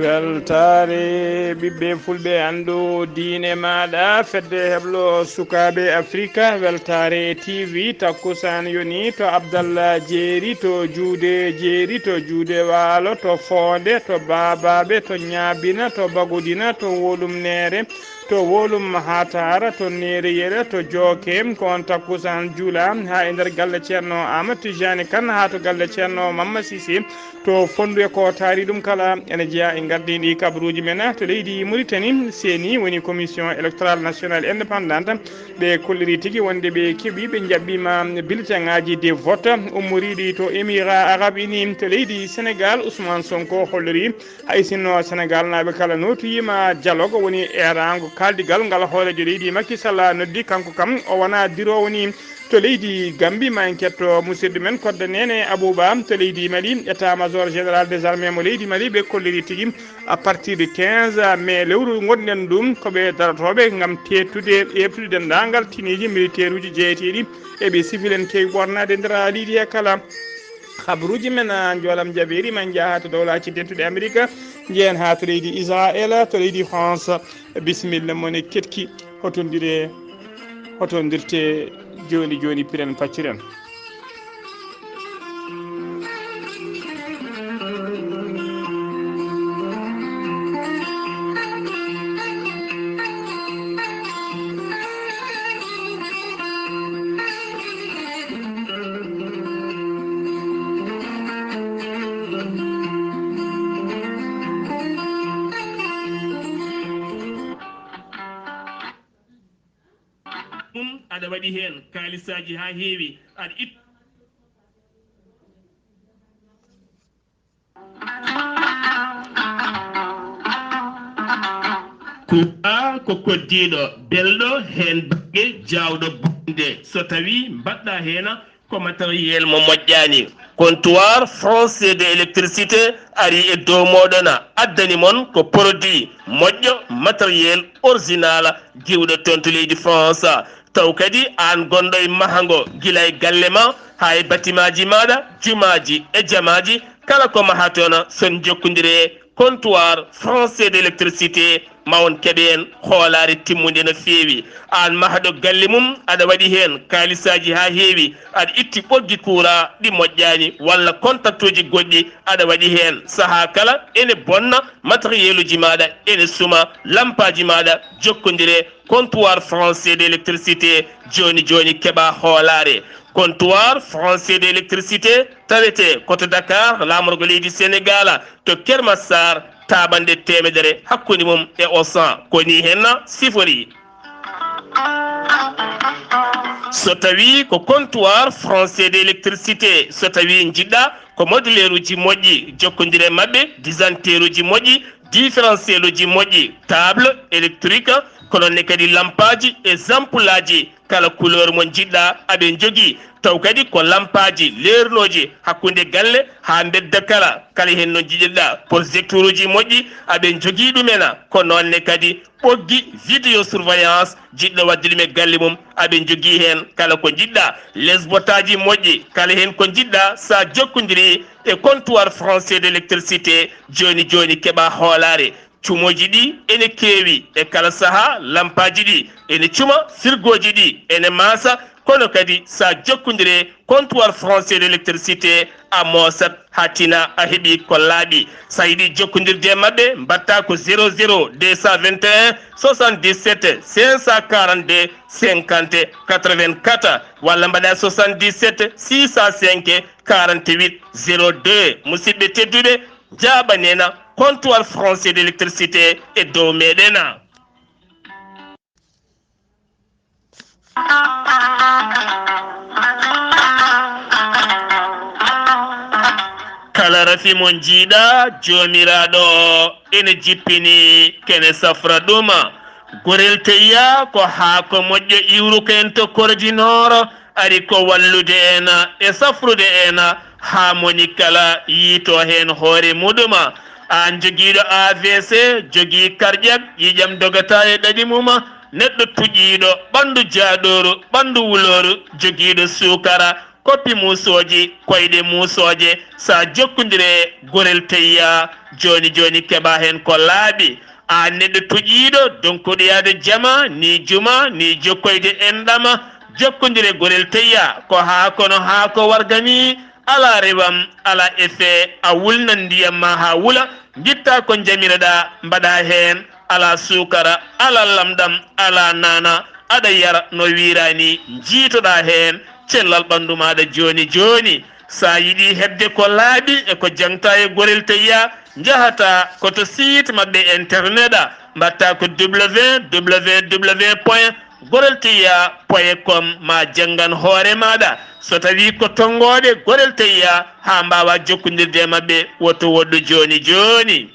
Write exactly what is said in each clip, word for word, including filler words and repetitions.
Weltaare ɓiɓɓe fulɓe, anndu diine maaɗa, fedde heblo sukaaɓe Afrika, weltaare T V, takkusaan yoni to Abdallah Jeeri, to juude Jeeri, to juude Waalo, to Foonde, to Baabaaɓe, to Ñaabina, to Bagodina, to Wolum Neere, to Wolum Hatara, to Neereyere, to Jooke, ko on takkusaan juula haa e nder galle Ceerno Aamadu Tijaani Kan, haa to galle Ceerno Mamma Sise, to Fonndu e ko taari ɗum kala. Ene jeyaa e ngardiiɗi kabaruuji men to leydi Muritani. Seeni woni Commission Électorale Nationale Indépendante, ɓe kolliri tigi wonde ɓe keɓi, ɓe njaɓɓiima bulletinŋaaji de vote ummoriiɗi to Émirats Arabes Unis, to leydi Sénégal. Ousmane Sonko holliri, hay sinno Sénégal naaɓe kala nootoyiima dialogue, woni eeraango kaaldigal ngal hooreejo leydi Macky Sall noddi, kanko kam o wonaa diroowo ni. To leydi Gambie, ma en ketto musidɗo men Kodda Nene Abouba. To leydi Mali, état major général des armées mo leydi Mali, ɓe kolliri tigi à partir de quinze mai lewru ngonɗen ɗum, ko ɓe darotooɓe ngam teettude, eɓtude denndaangal tiniiji militaire uji jeyeteeɗi e ɓe civil en keewi ɓoornaade nder leydi he kala. Habaruuji men, a, njoolam jabeeri, ma en njaha to Dowlaaji Dentuɗi Amerika, njehen haa to leydi Israel, to leydi France. Bisimilla mon e ketki, hotondire, hotondirte jooni jooni, piren pacciren. Ɗum aɗa waɗi heen kaalisaaji haa heewi, aɗa itta. Kuuɓa ko koddiiɗo, belɗo heen baŋnge, jaawɗo bonde. So tawii mbaɗɗa heen ko matériel mo moƴƴaani. Comptoir français de électricité ari e dow mooɗon, addani mon ko produit moƴƴo, matériel original, giwɗo toon to leydi France. Taw kadi aan gonɗo e mahango, gila e galle ma haa e batimaaji maaɗa, jumaaji e jamaaji, kala ko mahaton, son jokkondire e Comptoir français d'électricité, ma on keɓe heen hoolaare timmunde no feewi. Aan mahɗo galle mum, aɗa waɗi heen kaalisaaji haa heewi, aɗa itti ɓoggi kuuraa ɗi moƴƴaani, walla kontaktuuji goɗɗi aɗa waɗi heen. Sahaa kala ene bonna, matériel uji maaɗa ene suma, lampaaji maaɗa, jokkondire Comptoir français d'électricité, jooni jooni keɓaa hoolaare. Comptoir français d'électricité tawetee ko to Dakar, laamorgo leydi Sénégal, to Keur Massar, taaɓannde teemedere hakkunde mum e Auchan. Ko nii heen siforii. So tawii ko Comptoir français d'électricité, so tawii njiɗ-ɗaa ko moduleeruuji moƴƴi, jokkondire e maɓɓe, disanteeruuji moƴƴi, différentiel uji moƴƴi, table électrique, ko noon ne kadi lampaaji e ampoulaaji, kala couleur mo njiɗ-ɗaa aɓe njogii. Taw kadi ko lampaaji leernooji hakkunde galle haa mbedda kala, kala heen no njiɗir-ɗaa. Projecteur uji moƴƴi aɓe njogii ɗum en, ko noon ne kadi ɓoggi vidéo surveillance, jiɗɗo waɗde ɗum e galle mum, aɓe njogii heen kala ko njiɗ-ɗaa. Lesbotaaji moƴƴi, kala heen ko njiɗ-ɗaa, so a jokkondirii e Comptoir français d'électricité, jooni jooni keɓaa hoolaare. Cumooji ɗi ene keewi e kala sahaa, lampaaji ɗi ene cuma, firgooji ɗi ene maasa, kono kadi so a jokkondirii e Comptoir français d'électricité, a moosat haa tina, a heɓii ko laaɓi. So a yiɗii jokkondirde e maɓɓe, mbaɗtaa ko zéro zéro deux cent vingt et un soixante-dix-sept cinq cent quarante-deux cinquante quatre-vingt-quatre, walla mbaɗaa soixante-dix-sept six cent cinq quarante-huit zéro deux. Musidɓe tedduɓe, Jaaɓanena comptoir français d'électricité e dow meɗena. Kala rafi mo njiiɗa, Joomiraaɗo ene jippini kene safra ɗuma. Gorel Teyya ko haako moƴƴo iwruko en to Kordi Noor, ari ko wallude en e safrude en haa moni kala yiito heen hoore muɗum. Aan jogiiɗo A V C, jogii karƴak, ƴiiƴam dogata e ɗaɗi mum, neɗɗo tuƴiiɗo, ɓanndu jaaɗooru, ɓanndu wulooru, jogiiɗo suukara, koppi muusooji, koyɗe muusooje, so a jokkondire Gorel Teyya, jooni jooni keɓa heen ko laaɓi. Aan neɗɗo tuƴiiɗo, donkuɗo yaade jama, ni juma, ni jokkoyde enɗam, jokkondire Gorel Teyya, ko haa kono haa ko warga ni, alaa rewam, alaa effet, a wulnan ndiyam ma haa wula, ngitta ko njamiroɗa, mbaɗa heen, alaa suukara, alaa lamɗam, alaa naana, aɗa yara no wiiraani, njiitoɗa heen cellal ɓanndu maaɗa jooni jooni. So a yiɗi heɓde ko laaɓi e ko jaŋta e Gorel Teyya, njahata ko to site maɓɓe internet, mbaɗta ko www point gorel teyya point com, ma janngan hoore maaɗa. So tawii ko tonngooɓe Gorel Teyya, haa mbaawa jokkondirde e maɓɓe, woto woɗɗu jooni jooni.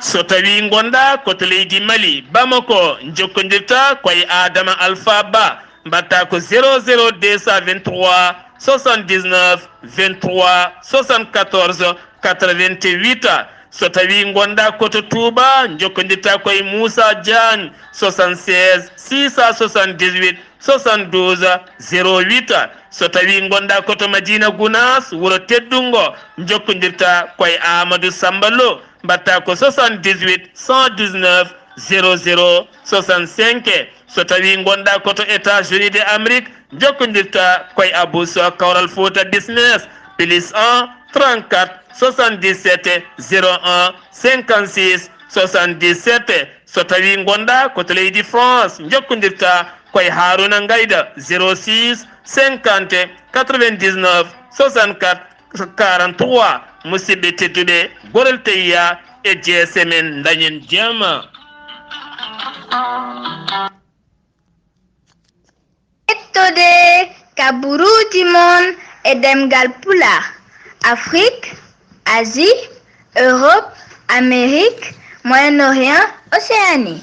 So tawii ngonɗa ko to leydi Mali, Bamako, njokkondirta ko e Adama Alpha Ba, mbaɗta ko zéro zéro deux cent vingt-trois soixante-dix-neuf vingt-trois soixante-quatorze quatre-vingt-huit. So tawii ngonɗa ko to Touba, njokkondirta ko e Moussa Diagne, soixante-seize six cent soixante-dix-huit soixante-douze zéro huit. So tawii ngonɗa ko to Madina Gounass, wuro teddungo, njokkondirta ko e Amadou Samba Lo, mbaɗta ko soixante-dix-huit cent dix-neuf zéro zéro soixante-cinq. So tawii ngonɗa ko to États-Unis de Amérique, njokkondirta ko e Abou Sow Kawral Fouta Business, plus un trente-quatre soixante-dix-sept zéro un cinquante-six soixante-dix-sept. So tawii ngonɗa ko to leydi France, njokkondirta ko e Harouna Ngayda, zéro six cinquante quatre-vingt-dix-neuf soixante-quatre quarante-trois. Musidɓe tedduɓe, Gorel Teyya e G S M en, dañen jama. Ƴettude kabaruuji mon e ɗemngal Pulaar, Afrik, Asie, Europe, Amérique, Moyen-Orient, Océanie.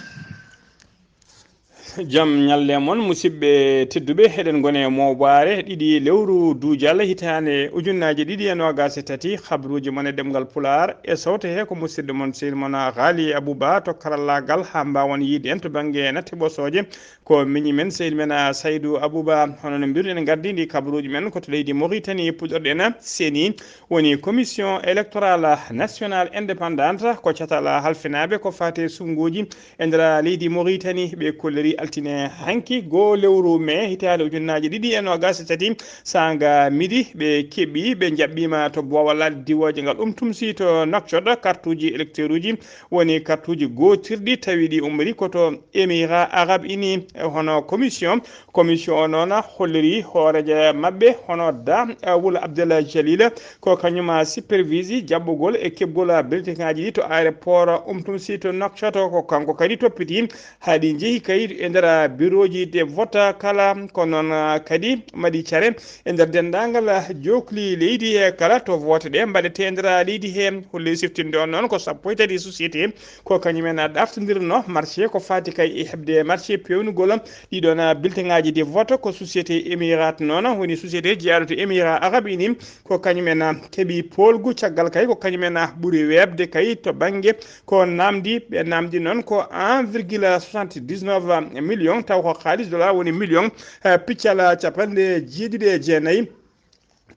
Jam ñalle mon, musidɓe tedduɓe, eɗen ngoni e mooɓaare ɗiɗi lewru duujal hitaande ujunnaaji ɗiɗi e noogaas e tati. Kabaruuji mon e ɗemngal Pulaar e sowte he ko musidɗo mon, sehil mon Ghali Abouba to karallaagal, haa mbaawon yiide en to bannge natte ɓosooje. Ko miñi men, sehil men, a, Saydou Abouba. Hono no mbiruɗen, ngardi ndi kabaruuji men ko to leydi Mauritanie, puɗɗorɗen. C E N I woni Commission Électorale Nationale Indépendante, ko catal halfinaaɓe ko faati e suɓngooji e nder leydi Mauritanie. Ɓe kolliri altine hanki, goo lewru mee hitaande ujunnaaji ɗiɗi e noogaas e tati, saanga midi, ɓe keɓi, ɓe njaɓɓiima to boowal laaɗe diwooje ngal ɗum tumsi to Nouakchott, kartuuji électeuruuji, woni kartuuji gootirɗi, tawi ɗi ummori ko to Émirats Arabes Unis. Hono commission, commission o noon holliri hooreejo maɓɓe, hono Da, eh, Wul Abdel Jalil, ko kañum supervisi jaɓɓugol e keɓgol bulletinaaji ɗi to aéroport Umtumsi to Nouakchott. Ko kanko kadi toppiti haa ɗi njehi kay e nder birooji de vote kala, ko noon, ah, kadi mbaɗi care e nder denndaangal jookli leydi he kala to vote ɗe mbaɗetee e nder leydi he. Holli siftinde on noon ko sappo e tati société ko kañum en ɗartondirno marché ko faati kay e heɓde marché peewnugol ɗiɗon bulletinaaji de vote. Ko société Émirats noon woni société jeyaaɗo to Émirats Arabes Unis, ko kañum en keɓi poolgu. Caggal kay ko kañum en ɓuri weeɓde kay to bannge ko namdi. Ɓe namdi noon ko un virgule soixante-dix-neuf million, taw ko kaalis dollar woni million, eh, piccal capanɗe jeeɗiɗi e jeenayi.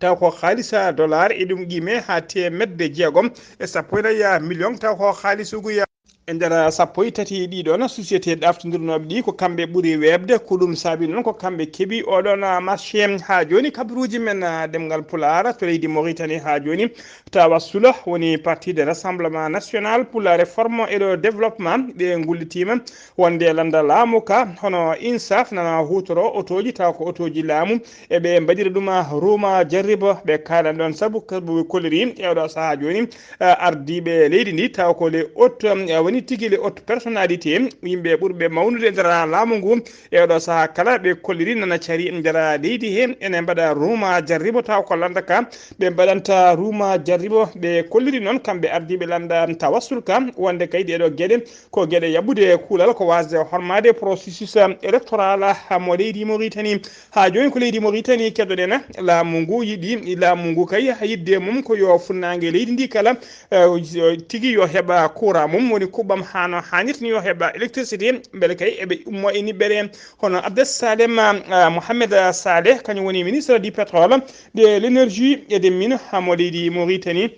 Taw ko kaalis dollar e ɗum qime haa teemedde jeegom e sappo e nayi million, taw ko kaalis uguya. E nder sappo e tati ɗiɗon société ɗaftindirnooɓe ɗi, ko kamɓe ɓuri weeɓde. Ko ɗum saabi noon ko kamɓe keɓi oɗon marché. Haa jooni, kabaruuji men, ah, ɗemngal Pulaar to leydi Mauritanie haa jooni, Tawassula woni Parti de Rassemblement National pour la Réforme et le Développement, ɓe ngullitiima wonde lannda laamu ka, hono INSAF nana huutoro otooji, tawa ko otooji laamu, e ɓe mbaɗira ɗum ruuma jarribo. Ɓe kaalan ɗoon sabu, sabu ɓe kolliri e oɗo sahaa jooni, eh, ardiiɓe leydi ndi, tawa ko les hautes, eh, woni tigi les hautes personnalités, yimɓe ɓurɓe mawnude e nder laamu ngu. E oɗo sahaa kala ɓe kolliri nana cari e nder leydi he, ene mbaɗa ruuma jarribo, tawa ko lannda ka ɓe mbaɗanta ruuma jarribo. Ɓe kolliri noon kamɓe ardiiɓe lannda Tawassul ka wonde kay ɗeɗo geɗe ko geɗe yaɓɓude kuulal, ko waasde hormaade processus électoral mo leydi Mauritanie. Haa jooni ko leydi Mauritanie keddoɗen, laamu ngu yiɗi, laamu ngu kay yiɗde mum ko yo funnaange leydi ndi kala, eh, tigi yo heɓa courant mum, woni kuɓɓam hano haanirta ni, yo heɓa électricité, mbele kay eɓe ummo e niɓɓere. Hono Abdel Salem, ah, Mohamed Saleh, kañum woni ministre du pétrole, de l'énergie et des mines, ah, mo leydi Mauritanie.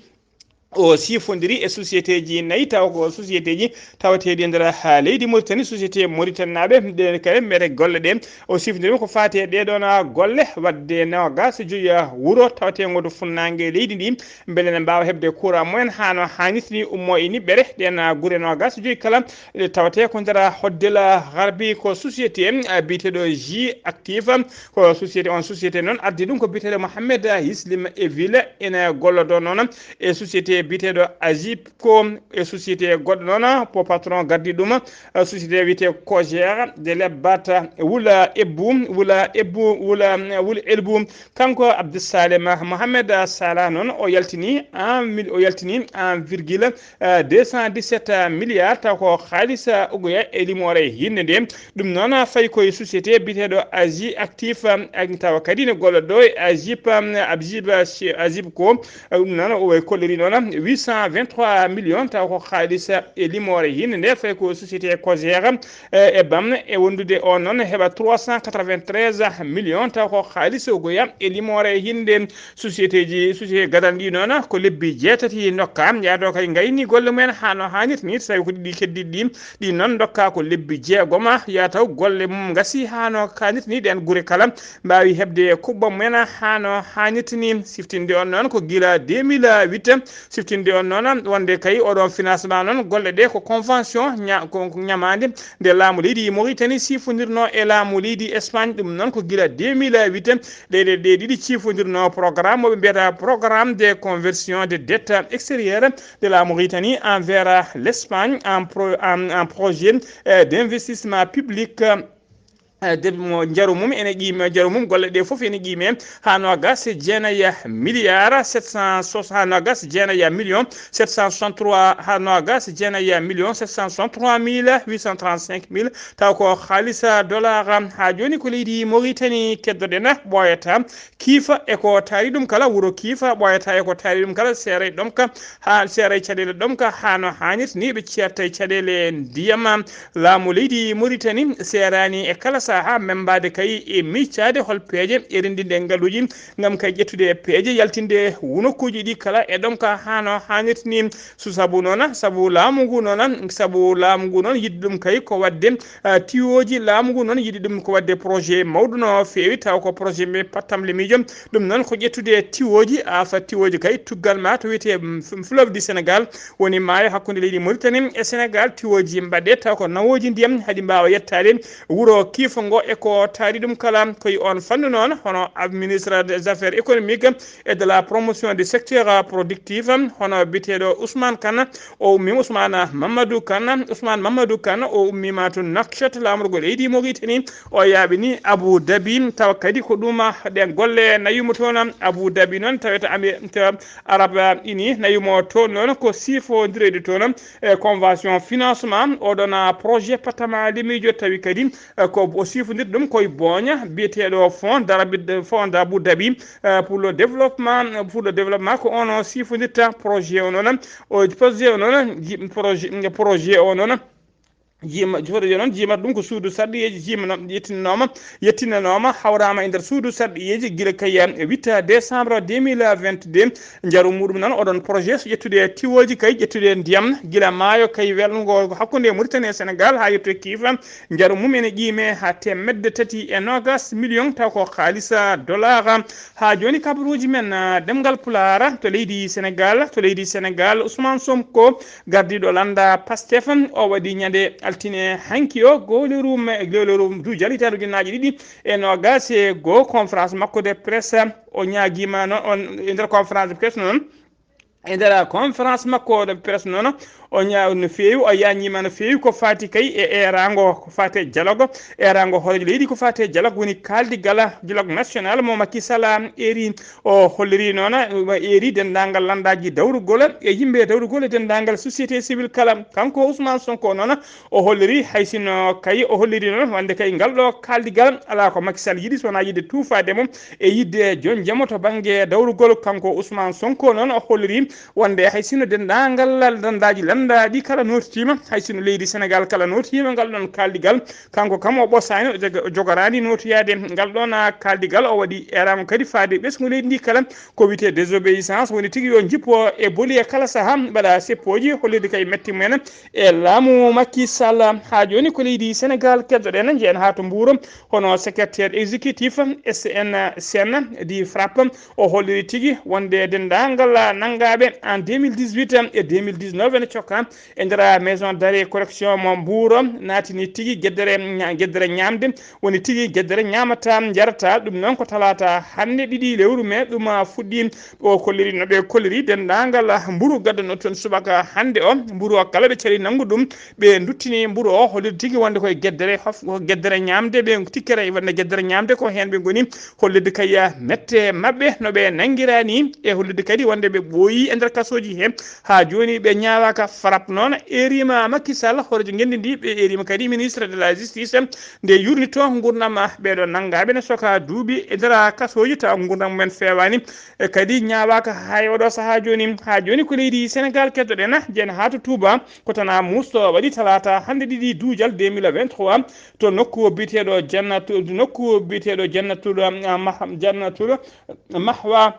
O sifondiri e société ji nayi, tawa ko société ji tawateeɗi e nder, ah, leydi Mauritanie, société mauritanaaɓe, ɗe kala mbiyete golle ɗe. O sifondiri ko faati e ɗee ɗoon, ah, golle, waɗde noogaas e joyi, ah, wuro tawatee ngo to funnaange leydi ndi, mbele ne mbaawa heɓde courant mumen hano haanirta ni, ummo e niɓɓere. Ɗeen, ah, gure noogaas e joyi kala, ɗe tawatee ko nder Hoddel Garbi, ko société, ah, biyeteeɗo J Actif. Ko société, on société noon addi ɗum ko biyeteeɗo Mohamed Yislim Evil, ene gollodoo noon e société biyeteeɗo Agip ko e société goɗɗo noon, ko patron gardi ɗum, eh, société wiyetee Kogère de Lebbat, Wula Ebbu, Wula Ebbu, Wula, Wula Elbu. Kanko Abdussalem Mohamed Salah noon, o yaltini en mil-, o yaltini en virgule, eh, deux cent dix-sept milliards, taw ko haalis, eh, ugoya e limoore hinde nde. Ɗum noon fayi koye société biyeteeɗo Asie Actif, eh, tawa kadi ne golla ɗo e Agip, eh, Abjib, eh, Agip ko, eh, ɗum noon o kolliri noon huit cent vingt-trois millions, taw ko haalis e limoore hinde nde, fayi ko société Cogère, eh, e bam e wondude o noon heɓa trois cent quatre-vingt-treize millions, taw ko haalis o goya e limoore hinde. Société ji, société gadano ɗi noon ko lebbi jeetati ndokka, yaado kay ngayni golle mumen hano haanirta ni, tawi ko ɗiɗi keddiɗi ɗi, ɗi noon ndokka ko lebbi jeegoma, ya taw golle mum ngasi hano haanirta ni, ɗeen gure kala mbaawi heɓde kuɓɓam mumen hano haanirta ni. Siftinde on noon ko gila deux mille huit, siftinde on noon wonde kay oɗon financement noon golle ɗe ko convention ña-, ko, ko ñamaande nde laamu leydi Mauritanie sifondirno e laamu leydi Espagne. Ɗum noon ko gila deux mille huit, ɗe, ɗe, ɗe ɗiɗi cifondirno programme mo ɓe mbiyata programme de conversion de dette extérieure de la Mauritanie envers l'Espagne en pro-, en, en projet, eh, d'investissement public, eh, de mo njaru mum ene qiime, njaru mum golle ɗe fof ene qiime ha noogaas e jeenayi milliard sept cent soixante, ha noogaas e jeenayi million sept cent soixante-trois, ha noogaas e jeenayi million sept cent soixante-trois mille huit cent trente-cinq mille, taw ko haalis dollar. Ha jooni ko leydi Mauritanie keddoɗen, ɓooyata Kiifa e ko taari ɗum kala, wuro Kiifa ɓooyata e ko taari ɗum kala, seeray ɗomka, ha seeray caɗeele ɗomka, hano haanirta ni ɓe ceerta e caɗeele ndiyam. Laamu leydi Mauritanie seerani e kala saha membaade kay e miccaade hol peeje e renndinde ngaluuji ngam kay ƴettude peeje yaltinde wunokkuuji ɗi kala e ɗomka hano haanirta ni. So sabu noon, sabu laamu ngu noon, sabu laamu ngu noon yiɗi ɗum kay ko waɗde, ah, tiwooji. Laamu ngu noon yiɗi ɗum ko waɗde projet mawɗo no feewi, taw ko projet mbi pattamle miijo. Ɗum noon ko ƴettude tiwooji, afa tiwooji kay tuggal ma to wiyetee, mm, f-, fleuve du Sénégal, woni maayo hakkunde leydi Mauritanie e Sénégal. Tiwooji mbaɗe taw ko nawooji ndiyam haɗi mbaawa yettaade wuro Kiifa ngo e ko taari ɗum kala. Koye on fannu noon, hono ab-, ministre des affaires économiques et de la promotion du secteur productif, hono biyeteeɗo Ousmane Kane, o ummiima Ousmane Mamadou Kane, Ousmane Mamadou Kane, o ummiima to Nouakchott, laamorgo leydi Mauritanie, o yaaɓini Abu Dhabi, tawa kadi ko ɗum ɗen golle nayumo toon. Abu Dhabi noon tawata Ami-, tawa Arab Unis nayumo toon noon ko sifondiroyde toon e convention financement, oɗon projet pattamali miijo, tawi kadi, eh, ko o sifondirde ɗum koye booña biyeteeɗo Fonds d'Arabie, Fonds d'Abu Dhabi, eh, pour le développement, pour le développement, ko on o sifondirta projet o noon. O projet o noon, ji-, projet, projet o noon, Jiima jooɗoje noon, jiimata ɗum ko suudu sarɗiyeeji jiimano yettinanooma yettinanooma hawraama e nder suudu sarɗiyeeji gila kay witta décembre deux mille vingt-deux. Njaru muɗum noon oɗon projet so ƴettude tiwooji kay ƴettude ndiyam gila maayo kay welngo hakkunde Mauritanie e Sénégal haa yettoye kiifa. Njaru mum ene qiime haa teemedde tati e noogas million taw ko haalisa dollar. Haa jooni kabaruuji men, ah, ɗemngal Pulaar to leydi Senegaal, to leydi Senegaal, Ousmane Sonko, gardiiɗo lannda Pastef, o waɗi ñande altine hanki o, gowleru me-, gowleru duujal hitaande ujunnaaje ɗiɗi e noogas e goo, conférence makko de presse, o ñaagiima noon, on, e nder conférence de presse noon, e nder conférence makko de presse noon, o ñaa-, no feewi, o yaañiima no feewi ko faati kay e eeraango, ko faati e dialogue, eeraango hooreejo leydi, ko faati e dialogue woni kaaldigal dialogue national mo Macky Sall eeri. O holliri noon, eeri denndaangal lanndaaji dawrugol e yimɓe dawrugol e denndaangal société civile kala. Kanko Ousmane Sonko noon, o holliri hay sinno kay, o holliri noon wonde kay ngal ɗo kaaldigal alaa ko Macky Sall yiɗi so wonaa yiɗde tuufaade mo e yiɗde jon jamo to bannge dawrugol. Kanko Ousmane Sonko noon o holliri wonde hay sinno denndaangal lanndaaji lanndaaɗi kala nootitiima, hay sinno leydi Senegaal kala nootitiima ngal ɗon kaaldigal, kanko kam o ɓosaani, o joga-, o jogoraani nootoyaade ngal ɗon, ah, kaaldigal. O waɗi eeraango kadi faade ɓesngu leydi ndi kala ko wiyetee désobéissance, woni tigi yo njippo e boli e kala sahaa, mbaɗa seppooji hollirde kay mette mumen e laamu Macky Sall. Haa jooni ko leydi Senegaal keddoɗen, njehen haa to Mbuur, hono secrétaire exécutif S N C N di FRAPP, o holliri tigi wonde denndaangal nanngaaɓe en deux mille dix-huit e deux mille dix-neuf ene cokka e nder maison d'arrêt correction mo Mbuur, naatini tigi geddere ña-, geddere ñaamde, woni tigi geddere ñaamata, njarata. Ɗum noon ko talaata hannde ɗiɗi lewru mee, ɗum fuɗɗi. O kolliri no ɓe kolliri denndaangal mburu gaddanoo toon subaka hannde o. Mburu o kala ɓe cari nanngu ɗum, ɓe nduttini mburu o, hollirde tigi wonde koye geddere hof-, ko geddere ñaamde, ɓe tikkere wonde geddere ñaamde ko heen ɓe ngoni, hollirde kay mette maɓɓe no ɓe nanngiraa ni, e hollirde kadi wonde ɓe ɓooyi e nder kasooji he. Haa jooni ɓe ñaawaaka. FRAPP noon eeriima Macky Sall, hooreejo ngenndi ndi, ɓe eeriima kadi ministre de la justice, nde yuurnitoo nguurndam ɓeeɗo nanngaaɓe ne soka duuɓi e nder kasooji tawa nguurndam mumen feewaani. E kadi ñaawaaka haa e oɗo sahaa jooni. Haa jooni ko leydi Senegaal keddoɗen, njehen haa to Touba, ko Tana Moussa waɗi talaata hannde ɗiɗi duujal deux mille vingt-trois to nokku biyeteeɗo Jannatu, nokku biyeteeɗo Jannatul, ah, Mah-, Jannatul Mahwa.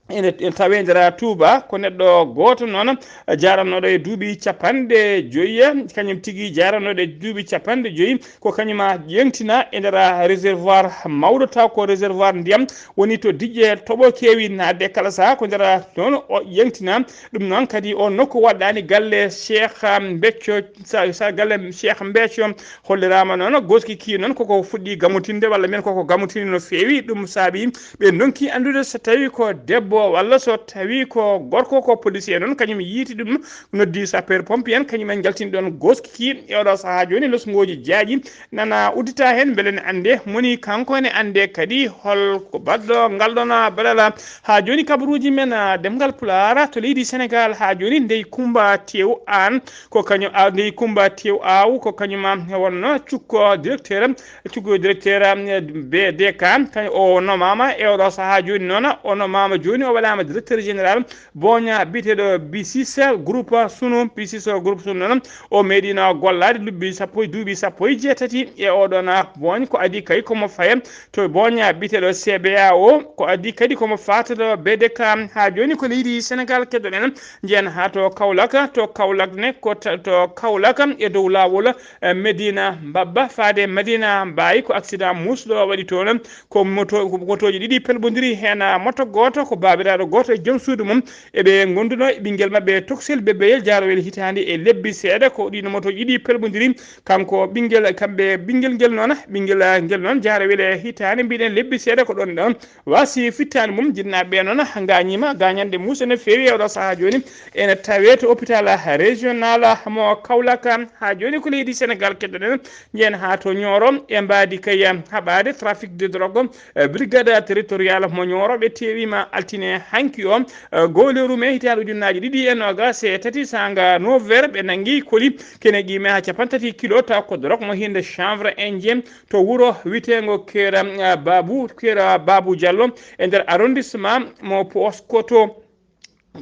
Ene, ene tawee nder Touba, ko neɗɗo gooto noon jaaranooɗo e duuɓi capanɗe joyi, kañum tigi jaaranooɗo e duuɓi capanɗe joyi, ko kañum a ƴeŋtina e nder réservoir mawɗo, taw ko réservoir ndiyam woni to diƴƴe toɓo keewi naatde kala sahaa, ko nder toon o ƴeŋtina. Ɗum noon kadi o nokku waɗɗaani galle Cheikh Mbecco, sa, sa galle Cheikh Mbecco holliraama noon, goski ki noon koko fuɗɗi gamotinde, walla mbiyen koko gamotini no feewi. Ɗum saabi ɓe ndonki anndude so tawi ko debbo walla so tawi ko gorko, ko policier noon, kañum yiiti ɗum, noddi sapeur pompier en, kañum en njaltini ɗoon goski ki. E oɗo sahaa jooni, losngooji jaaƴi nana uddita heen, mbele ne annde moni kanko, ene annde kadi hol ko baɗɗo ngal ɗoon baɗala. Haa jooni kabaruuji men, ah, ɗemngal Pulaar to leydi Senegaal, haa jooni Ndey Kumba Tew Aan, ko kañum, ah, Ndey Kumba Tew Aaw, ko kañum, ah, wonno cukko directeur, cukko directeur, ah, B D K, kañum o nomaama e oɗo sahaa jooni noon, o nomaama jooni, o waɗaama directeur général Boña biyeteeɗo B six groupe Sunu, B six groupe Sunu noon, o meeɗino gollaade lebbi sappo e, duuɓi sappo e jeetati e oɗon Boñ, ko adii kay komo faya to Boña biyeteeɗo C B A O, ko adii kadi komo faata to B D K. Haa jooni ko leydi Senegaal keddoɗen, njehen haa to Kaolack, to Kaolack ne, ko ta-, to Kaolack e dow laawol, eh, Medina Mbabba faade Medina Mbaye, ko accident muusɗo waɗi toon. Ko moto, ko motooji ɗiɗi pelɓondiri heen, ah, moto gooto ko baabiraaɗo gooto e joom suudu mum. Eɓe ngonduno e ɓinngel maɓɓe toksel bebeyel jaarowel hitaande e lebbi seeɗa. Ko ɗiin motooji ɗiɗi pelɓondiri. Kanko ɓinngel, kamɓe ɓinngel ngel noon, ɓinngel, ah, ngel noon jaarowel e hitaande, mbiɗen lebbi seeɗa ko ɗoon ɗoon waasi fittaandu mum. Jinnaaɓe ɓe noon ngaañiima gaañanɗe muusɗe no feewi e oɗo sahaa jooni. Ene tawee to hôpital régional mo Kaolack. Haa jooni ko leydi Senegaal keddoɗen. Njehen haa to Nioro e mbaadi kay haɓaade trafic de drogue, eh, brigade territorial mo Nioro ɓe tewiima altine hanki o, eh, gowleru mee hitaande ujunnaaji ɗiɗi e noogas e tati saanga neuf heures ɓe nanngi koli kene qiime haa cappanɗe tati kilo taw ko drogue mo hinde chanvre indien to wuro witeengo Kera, eh, Babu, Kera Babu Diallo e nder arrondissement mo Paoskoto.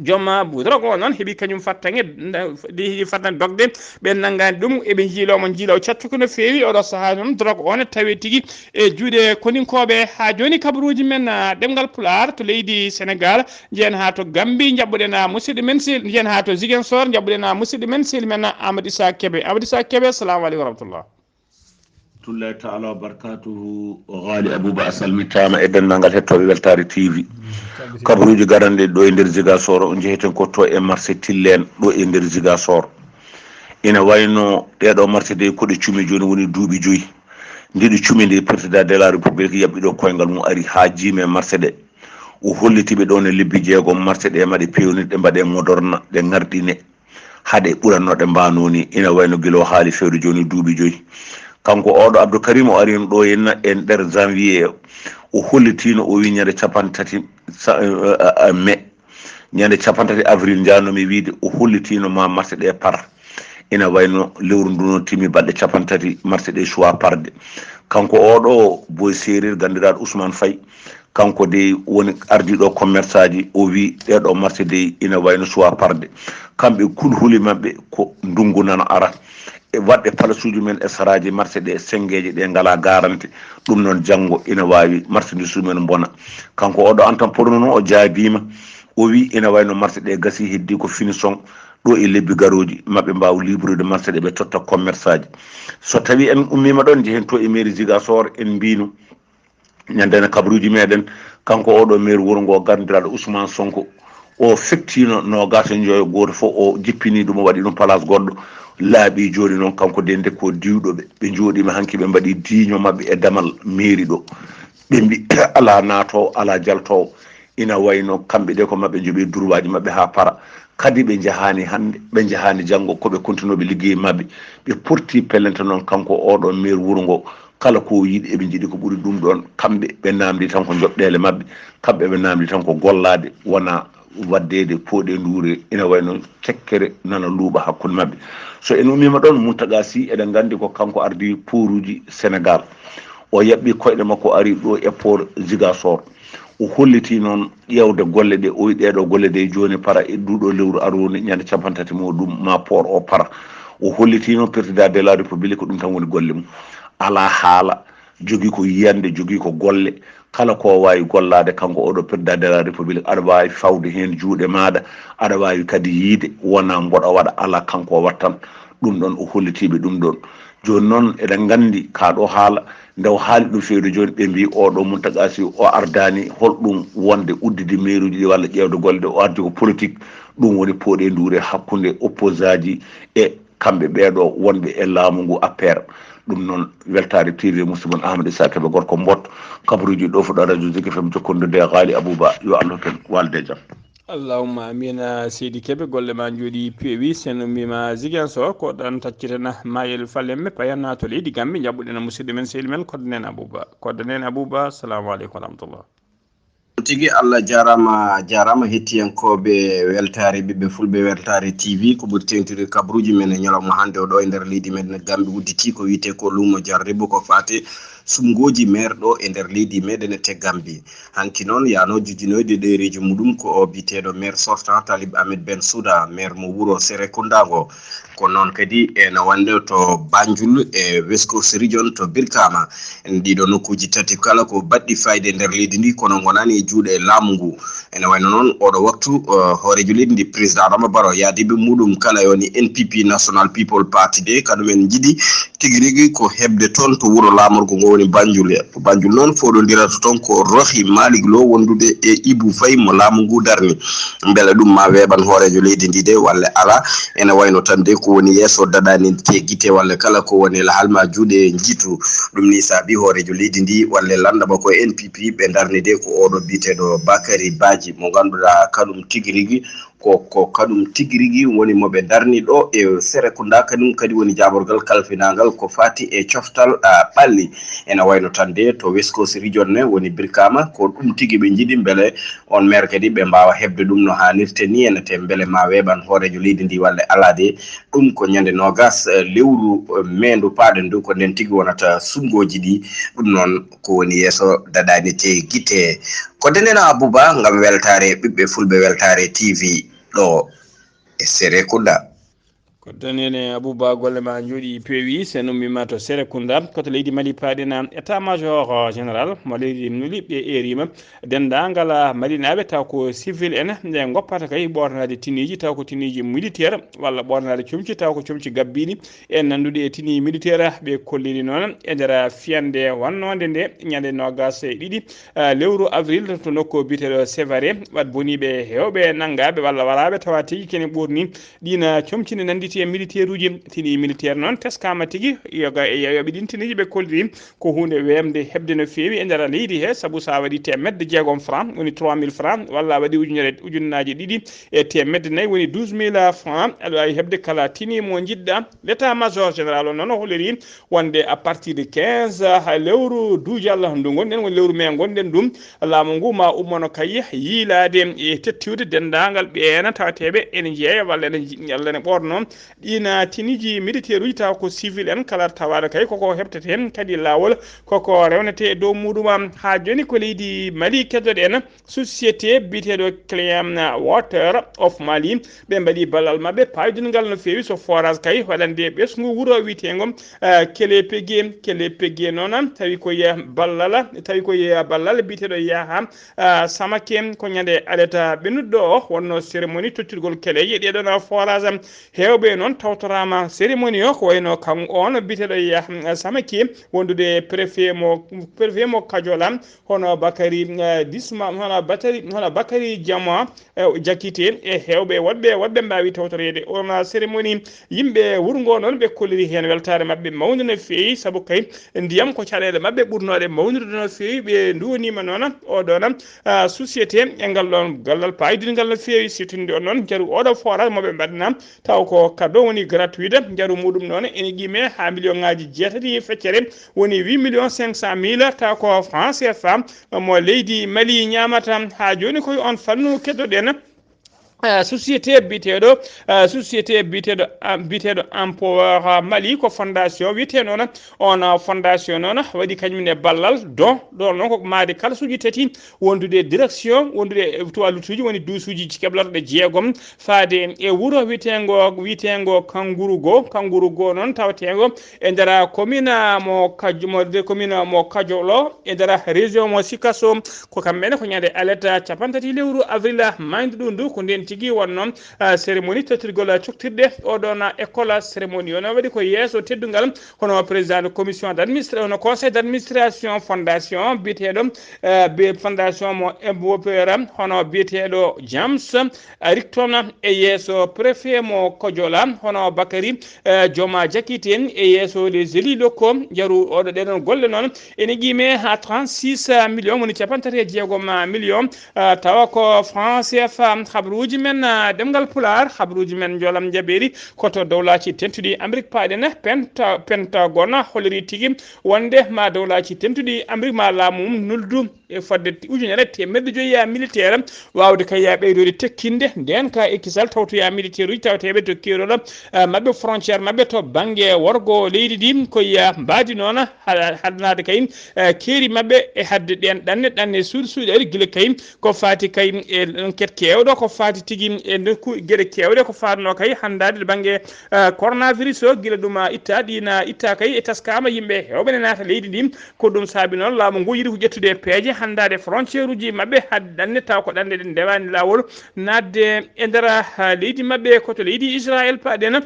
Joom, ah, bu-, drogue o noon heɓi kañum fattange, nda-, ɗi heɓi fattange dogde, ɓe nanngaani ɗum, eɓe njiiloo mo njiiloo caccuko no feewi. Oɗo sahaa noon drogue o ne tawee tigi e juuɗe koninkooɓe. Haa jooni kabaruuji men, ah, ɗemngal Pulaar to leydi Senegaal, njeyen haa to Gambi, njaɓɓuɗen, ah, musidɗo men sel-, njeyen haa to Ziguinchor, njaɓɓuɗen, ah, musidɗo men sehil men, ah, Amadou Issa Kébé. Amadou Issa Kébé, assalamu aleykum wa rahmatullah. Tullahi taala wa barakatuhu. O Ghali Abouba, a salmitaama e denndaangal hettooɓe Weltaare T V. Kabaruuji garanɗe ɗo e nder Ziguinchor, o njeheten ko to e marché Tilleen ɗo e nder Ziguinchor. Ina wayno ɗeeɗo marché de ko ɗe cumi jooni woni duuɓi joyi. Nde ɗe cumi nde, président de la République yaɓɓi ɗo koyngal mum, ari haa jiime marché ɗe. O holliti ɓe ɗo ne lebbi jeegom marché ɗe maɗe peewnir, ɗe mbaɗe modorna, ɗe ŋarɗine. Haɗe ɓuranno ɗe mbaano ni, ina wayno gila o haali fewde jooni duuɓi joyi. Kanko oɗo Abdou Karim o ari ɗo henna e nder janvier, o hollitino, o wi ñande capanɗe tati sa-, eh, eh, eh, mai, ñande capanɗe tati avril njanomi wiide, o hollitino ma marché ɗe par. Ina wayno lewru ndu no timi balɗe capanɗe tati marché ɗe suwa parde. Kanko oɗo Boy Serir, ganndiraaɗo Ousmane Faye, kanko dey woni ardiiɗo commerçant ji, o wi ɗeɗo marché dey ina wayno suwa parde. Kamɓe kulhuli maɓɓe ko ndungu nana ara. E waɗɓe palasuuji men e saraaji marché ɗe, senngeeji ɗe ngala garanti. Ɗum noon janngo ina waawi marchandise umen mbona. Kanko oɗo entrepreneur noon o jaabiima, o wi ina wayno marché ɗe gasi, heddi ko finition. Ɗo e lebbi garooji maɓɓe mbaawa librude marché ɗe, ɓe totta commerçant ji. So tawi en ummiima ɗon, njehen to e mairie Ziguinchor, en mbiino ñande ne kabaruuji meɗen, kanko oɗo maire wuro ngo, ganndiraaɗo Ousmane Sonko, o fektino noogaas e njoyo, gooto fof o jippini ɗum, o waɗi ɗum place goɗɗo. Laaɓi jooni noon, kanko de nde ko diwɗo ɓe, ɓe njooɗiima hanki, ɓe mbaɗi diiño maɓɓe e damal mairie ɗo. Ɓe mbi alaa naatoowo, alaa jaltoowo. Ina wayno kamɓe de ko maɓɓe njoɓi durwaaji maɓɓe haa para. Kadi ɓe njahaani hannde, ɓe njahaani janngo, ko ɓe kontinooɓe liggey maɓɓe. Ɓe porti pelente noon kanko oɗo maire wuro ngo. Kala ko yiɗi, eɓe njiɗi ko ɓuri ɗum ɗon. Kamɓe ɓe naamndi tan ko njoɓɗeele maɓɓe. Kamɓe ɓe naamndi tan ko gollaade, wona waddeede pooɗe nduure. Ina wayno cekkere nana luuɓa hakkunde maɓɓe. So en ummiima ɗon, Mountaga Sy, eɗen nganndi ko kanko ardi pooruuji Senegaal. O yaɓɓi koyɗe makko, ari ɗo e port Ziguinchor. O holliti noon ƴeewde golle ɗe, o wi ɗeeɗo golle ɗe jooni para e nduɗo lewru arondi, ñande capanɗe tati mo ɗum ma port o para. O holliti noon président de la République ko ɗum tan woni golle mum. Alaa haala, jogii ko yiyannde, jogii ko golle. Kala ko waawi gollaade kanko oɗo président de la République, aɗa waawi fawde heen juuɗe maaɗa, aɗa waawi kadi yiyde, wona mboɗo waɗa, alaa, kanko o wattan. Ɗum ɗon o hollitiiɓe ɗum ɗon. Jooni noon eɗen nganndi kaa ɗo haala, nde o haali ɗum feewde jooni, ɓe mbii oɗo Mountaga Sy o ardaani holɗum wonde uddide mairuuji ɗi walla ƴeewde golle ɗe, o ardi ko politique. Ɗum woni pooɗe nduure hakkunde opposant ji e kamɓe ɓeeɗo wonɓe e laamu ngu A P R. Ɗum noon, Weltaare T V, musidɗo mon Amadou Issa Kébé, gorko Mbot, kabaruuji ɗo fuɗɗo radio Zik F M, jokkondirde e Ghali Abouba, yo Allah hokku en walde e jam. Allahumma amin, ah, seydi Kébé, golle ma njooɗi peewi. Sen ummiima Ziguinchor, ko ɗon tacciten Mayel Falemme, payanna to leydi Gambi, njaɓɓuɗen musidɗo men, sehil men, Koddanen Abouba. Koddanen Abouba, assalamu aleykum wa rahmatullah. Tigi, Allah jaaraama, jaaraama hettiyankooɓe Weltaare Ɓiɓɓe Fulɓe, Weltaare T V, ko ɓuri teeŋtude kabaruuji men e ñalawma hannde o ɗo e nder leydi men Gambi, udditi ko wiyetee ko luumo Jarribu, ko faati sumngooji maire ɗo e nder leydi meɗen te Gambi. Hanki noon yaano jujjinoyde ɗereeji muɗum ko o biyeteeɗo maire sortant Talib Ahmed Bensouda, maire mo wuro Serekunda ngo. Ko noon kadi ene wonde to Banjul e West Coast Region to Birkama. En ɗiɗo nokkuuji tati kala ko baɗɗi fayde nder leydi ndi, kono ngonani e juuɗe laamu ngu. Ene wayno noon oɗo waktu, eh, hooreejo leydi ndi, président Adama Barrow, yaadiiɓe muɗum kala e woni N P P, National People Party de, kaɗum en njiɗi tigi rigi ko heɓde toon to wuro laamorgo ngo woni Banjul. Ko Banjul noon fooɗondirata toon ko Rohey Malick Lowe wondude e Ibou Faye mo laamu ngu darni. Mbele ɗum ma weeɓan hooreejo leydi ndi de walla alaa? Ene wayno tan de ko woni yeeso daɗani te gite walla kala ko woni lahal ma juuɗe njiitu. Ɗum ni saabi hooreejo leydi ndi walla lannda makko N P P ɓe darni de ko oɗo biyeteeɗo Bakary Badji mo ngannduɗaa kaɗum tigi rigi ko, ko kaɗum tigi rigi woni mo ɓe darni ɗo e Serekunda, kañum kadi woni jaaborgal kalfinaangal ko faati e coftal, ah, ɓalli. Ena wayno tan de to West Coast Region ne woni Birkama, ko ɗum tigi ɓe njiɗi mbele on maire kadi ɓe mbaawa heɓde ɗum no haanirta ni, ene te mbele ma weeɓan hooreejo leydi ndi walla alaa de. Ɗum ko ñande noogas, eh, lewru, eh, meendu paaɗen du, ko nden tigi wonata suɓngooji ɗi. Ɗum noon ko woni yeeso daɗaani te gite. Ko dendena Abuba ngam weltaare ɓiɓɓe fulɓe, weltaare T V ɗo e Serekunda. Ko ɗon ene Abuba, golle ma njooɗi peewi. Sen ummima to Serekunda, ko to leydi Mali paaɗen. État major général mo leydi Mali ɓe eerima denndaangal Malinaaɓe taw ko civil en nde goppata kay ɓoornaade tiniiji taw ko tiniiji militaire walla ɓoornaade comci taw ko comci gabbiiɗi. En nanndude e tini militaire ɓe kolliri noon e nder fiyande wannoonde nde ñande noogas e ɗiɗi, ah, lewru avril to nokku biyeteeɗo Sévaré, wat boniiɓe heewɓe nanngaaɓe walla waraaɓe tawa tigi kene ɓoorni ɗiin comci ne nannditi e militaire uji. Tini militaire noon teskaama tigi yoga e yeyooɓe ɗiin tiniiji ɓe kolliri ko huunde weemde heɓde no feewi e nder leydi he, sabu so a waɗi teemedde jeegom franc woni trois mille franc walla a waɗi ujunere, ujunnaaji ɗiɗi e teemedde nayi woni douze mille franc, aɗa waawi heɓde kala tini mo njiɗɗa. L'état major général o noon o holliri wonde à partir de quinze ha lewru duujal ndu ngonɗen, woni lewru mai ngonɗen ɗum, laamu ngu ma ummano kay yiilaade e tettiwde denndaangal ɓeena tawateeɓe ene jeeya walla ene nji-, walla ene ɓoorno ɗiin tiniiji militaire uji tawa ko civil en, kala tawaaɗo kay koko heɓtata heen kadi laawol koko rewnete e dow muɗum. Haa jooni ko leydi Mali keddoɗen, société biyeteeɗo Clean Water of Mali, ɓe mbaɗi ballal maɓɓe paydungal no feewi so forage kay waɗande ɓesngu wuro wiyeteengo, ah, Kele Pege. Kele Pege noon tawi ko ye ballal, tawi ko ye ballal biyeteeɗo Yaha, ah, Samake ko ñande aleta ɓennuɗo o wonno cérémonie tottirgol keleeje ɗeɗon forage. Heewɓe noon tawtoraama cérémonie o ko wayno kan on biyeteeɗo Yaha, ah, Samake wondude préfet mo, préfet mo Kajola, hono Bakary, eh, Disma, hono Batari, hono Bakary Diama, eh, Jakite e heewɓe woɗɓe, woɗɓe mbaawi tawtoreede on cérémonie. Yimɓe wuro ngo noon ɓe kolliri heen weltaare maɓɓe mawnde no feewi, sabu kay ndiyam ko caɗeele maɓɓe ɓurnooɗe mawnude no feewi. Ɓe nduwoniima noon oo ɗoon, ah, société e ngal ɗoon gallal paydungal no feewi, sirtude on noon njaru oo ɗoo forage mo ɓe mbaɗna taw ko cadeau woni gratuit. Njaru muɗum noon ene qime haa million ŋaaji jeetati e feccere, woni huit millions cinq cent mille, taw ko franc C F A mo leydi Mali ñaamata. Haa jooni koye on fannu keddoɗen, eh, société biyeteeɗo, eh, société biyeteeɗo, ah, biyeteeɗo Empower Mali, ko fondation wiyetee noon. On, ah, fondation noon waɗi kañum ne ballal don, ɗon noon ko maadi kalsuuji tati, wondude direction, wondude e toilettuuji, woni duusuuji keblorɗe jeegom, faade e wuro wiyeteengo, wiyeteengo Kanguru Go. Kanguru Go noon taweteengo e nder commune mo Kajo-, mo nder commune mo Kajolo, e nder région mo Sikasso. Ko kamɓe ne ko ñande aleta cappanɗe tati lewru avril, maydu ɗum ndu, ko nden tigi wonno, ah, cérémonie tottirgol coktirɗe oo ɗoon école. Cérémonie o no waɗi ko yeeso teddungal hono président de commission d'administra-, hono conseil d'administration fondation biyeteeɗo, eh, be fondation mo Embopera, hono biyeteeɗo James Ricton, e yeeso préfet mo Kojola, hono Bakary, eh, Jooma Jakite, e yeeso les élus locaux. Njaru oɗo ɗeɗon golle noon ene qime haa trente-six millions, woni cappanɗe tati e jeegom millions, eh, tawa ko franc C F A. Habruuji men, eh, ɗemngal Pulaar, habruuji men njoolam njabeeri ko to Dowlaaji Dentuɗi Amrik paaɗen. Penta-, Pentagone holliri tigi wonde ma Dowlaaji Dentuɗi Amrik ma laamu mum nuldu e fodde ujunere teemedde joyi militaire, waawde kay ɓeydoode tekkinde ndeen ka e kisal tawtoya militaire uji tawateeɓe to keerol, eh, maɓɓe, frontière maɓɓe to bannge worgo leydi ndi. Ko ya mbaadi noon ha-, haɗanaade kay, eh, keeri maɓɓe e hadde ɗeen ɗanne, ɗanne suuɗi suuɗi ari gila kay ko faati kay e enquête keewɗo, ko faati tigi e nokku geɗe keewɗe, ko faatnoo kay hanndaade to bannge, eh, coronavirus o, gila ɗum, ah, itta, ɗiina itta kay e taskaama yimɓe heewɓe ne naata leydi ndi. Ko ɗum saabi noon laamu ngu yiɗi ko ƴettude peeje hanndaade frontière uji maɓɓe, hadde ɗanne taw ko ɗanne ɗen ndewaani laawol naatde e nder, ah, leydi maɓɓe. Ko to leydi Israël paaɗen.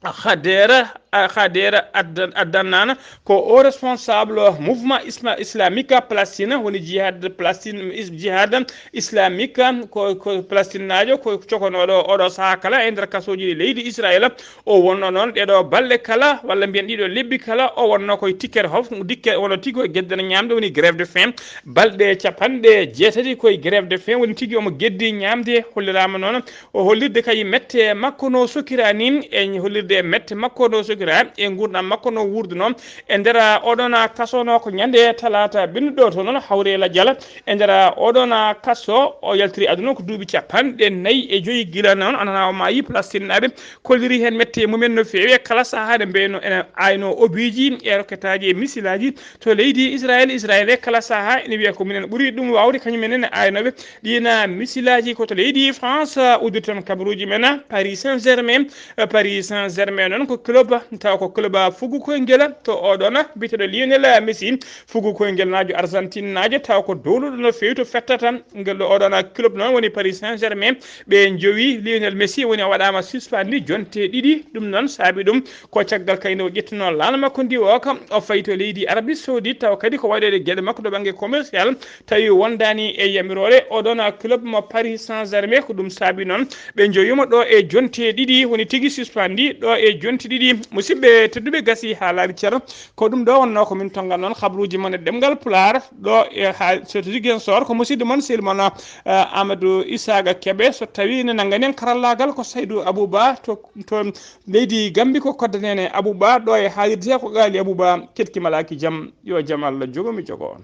Khadera, ah, Khadera Addan-, Addanan ko o responsable mouvement isma-, islamique Palestine, woni jihad Palestine, is-, jihad islamique ko, ko Palestinnaajo, ko cokonooɗo oɗo sahaa kala e nder kasooji leydi Israël. O wonno noon ɗeɗo balɗe kala, walla mbiyen ɗiɗo lebbi kala, o wonno koye tikkere hof, dikke wonno tigi koye geddere ñaamde, woni grève de faim. Balɗe cappanɗe jeetati koye grève de faim, woni tigi omo geddi ñaamde, holliraama noon o hollirde kay mette makko no sokira ni, e hollirde mette makko no sokira. e nguurndam makko no wuurduno e nder oɗon kaso no ko ñande talaata binnuɗo to noon hawre lajal e nder oɗon kaso o yaltiri aduna ko duuɓi capanɗe nayi e joyi gila noon anana o maayi palestinnaaɓe kolliri heen mette mumen no feewi e kala sahaa ɗe mbeyno ene ayno obiiji e rokketaaji e misilaaji to leydi israel israel e kala sahaa ene wiya ko minen ɓuri ɗum waawde kañum en ene aynooɓe ɗiina misilaaji ko to leydi france uddirton kabaruuji men paris saint germain paris saint germain noon ko club taw ko club fugu koyngel to oɗon biyeteɗo lionel messi fugu koyngel naajo argentine naajo taw ko dowluɗo no feewi to fettata ngel ɗo oɗon club noon woni paris saint germain ɓe jowi lionel messi woni o waɗama suspandi jonte ɗiɗi ɗum noon saabi ɗum ko caggal kayde o ƴettuno laana makko ndi o kam o fayi to leydi arabie saoudite taw kadi ko waɗede gueɗe makko to banggue commercial tawi wondani e yamirore oɗon club mo paris saint germain ko ɗum saabi noon ɓe joyuma ɗo e jonte ɗiɗi woni tigui suspandi ɗo e jonte ɗiɗi musidɓe tedduɓe gasi ha laaɓi ceero ko ɗum ɗo wonno ko min tongal noon habruji mon e ɗemgal pulaar ɗo e ha soto ziguinchor ko musidɗo mon sehil mon amadou isaga keɓe so tawi ne nanngani en karallagal ko saydou abouba to to leydi gambi ko koddanene abouba ɗo e haalirde ko gaali abouba keɗki malaki jaam yo jaam allah jogomi jogo on